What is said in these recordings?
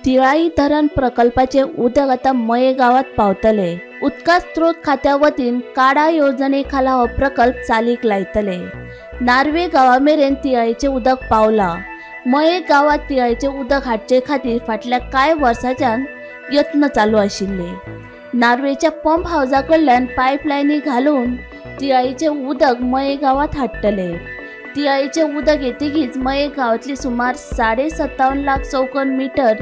तिळाई धरण प्रकल्पाचे उदक आतां मये गांवात पावतले. उदका स्त्रोत खात्या वतीन काडा येवजणे खाला हो प्रकल्प चालीक लायतले. नार्वे गांवा मेरेन तिळाईचें उदक पावलां. मये गांवात तिळाईचें उदक हाडचे खातीर फाटल्या कांय वर्सांच्यान यत्न चालू आशिल्ले. नार्वेच्या पंप हावजा कडल्यान पायपलायनी घालून तिळाईचें उदक मये गांवात हाडटले. तिळाईचें उदक येतकीच मये गांवांतली सुमार 57.5 लाख चौखण मिटर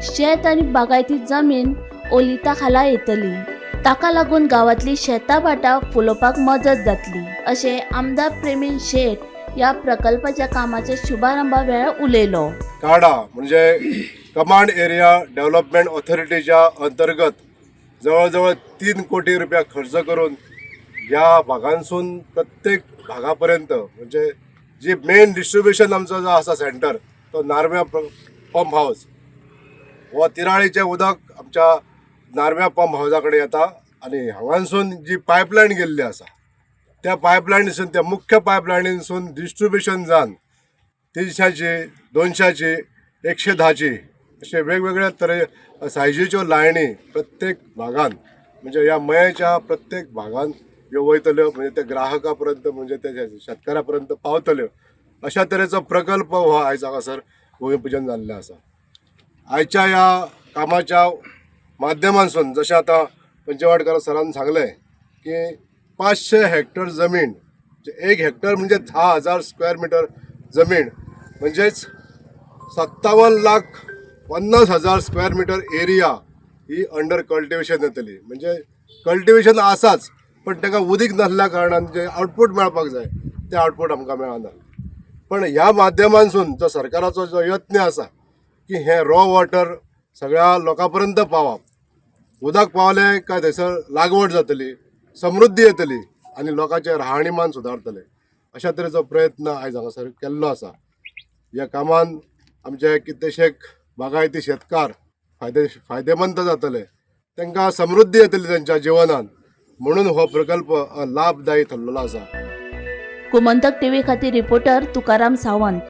शेत आनी बागायती जमीन ओलिता खाला येतली. ताका लागून गांवांतली शेतां भाटां फुलोवपाक मजत जातली, अशें आमदार प्रवीण शेट ह्या प्रकल्पाच्या कामाच्या शुभारंभा वेळार उलयलो. काडा म्हणजे कमांड एरिया डेव्हलपमेंट ऑथॉरिटीच्या अंतर्गत जवळ जवळ 3 कोटी रुपया खर्च करून ह्या भागांसून प्रत्येक भागा पर्यंत, म्हणजे जी मेन डिस्ट्रिब्युशन आमचो जो आसा सेंटर, तो नार्व्या पंप हावस. हो तिराळीचें उदक आमच्या नार्व्या पंप हावजा कडेन येता आनी हांगासून जी पायपलायन गेल्ली आसा, त्या पायपलायनीसून, त्या मुख्य पायपलायनीसून डिस्ट्रिब्युशन जावन 300ची, 200ची, 110ची अशे वेगवेगळ्या तरे सायजीच्यो लायनी प्रत्येक भागान, म्हणजे ह्या मयेच्या प्रत्येक भागान ह्यो वयतल्यो, म्हणजे त्या ग्राहका पर्यंत, म्हणजे त्या शेतकारा पर्यंत पावतल्यो. अशा तरेचो प्रकल्प हो आयज हांगासर भुमीपुजन जाल्लें आसा. आयच्या ह्या कामाच्या माध्यमांसून, जशें आतां पंचवाडकर सरान सांगलें की 500 हेक्टर जमीन, म्हणजे 1 हेक्टर म्हणजे 10,000 स्क्वेअर मिटर जमीन, म्हणजेच 57,50,000 स्क्वेअर मिटर एरिया ही अंडर कल्टिवेशन येतली. म्हणजे कल्टिवेशन आसाच, पण ताका उदीक नासल्या कारणान जे आउटपूट मेळपाक जाय, तें आउटपूट आमकां मेळना. पण ह्या माध्यमांसून जो सरकाराचो जो यत्न आसा की हें रॉ वॉटर सगळ्या लोकां पर्यंत पावप, उदक पावलें काय थंयसर लागवड जातली, समृद्धी येतली आनी लोकांचें राहणीमान सुदारतलें, अशा तरेचो प्रयत्न आयज हांगासर केल्लो आसा. ह्या कामान आमचे कितलेशेक बागायती शेतकार फायदेमंत जातले, तांकां समृद्धी येतली तेंच्या जिवनान, म्हणून हो प्रकल्प लाभदायी ठरलेलो आसा. गोमंतक टीव्ही खातीर रिपोर्टर तुकाराम सावंत.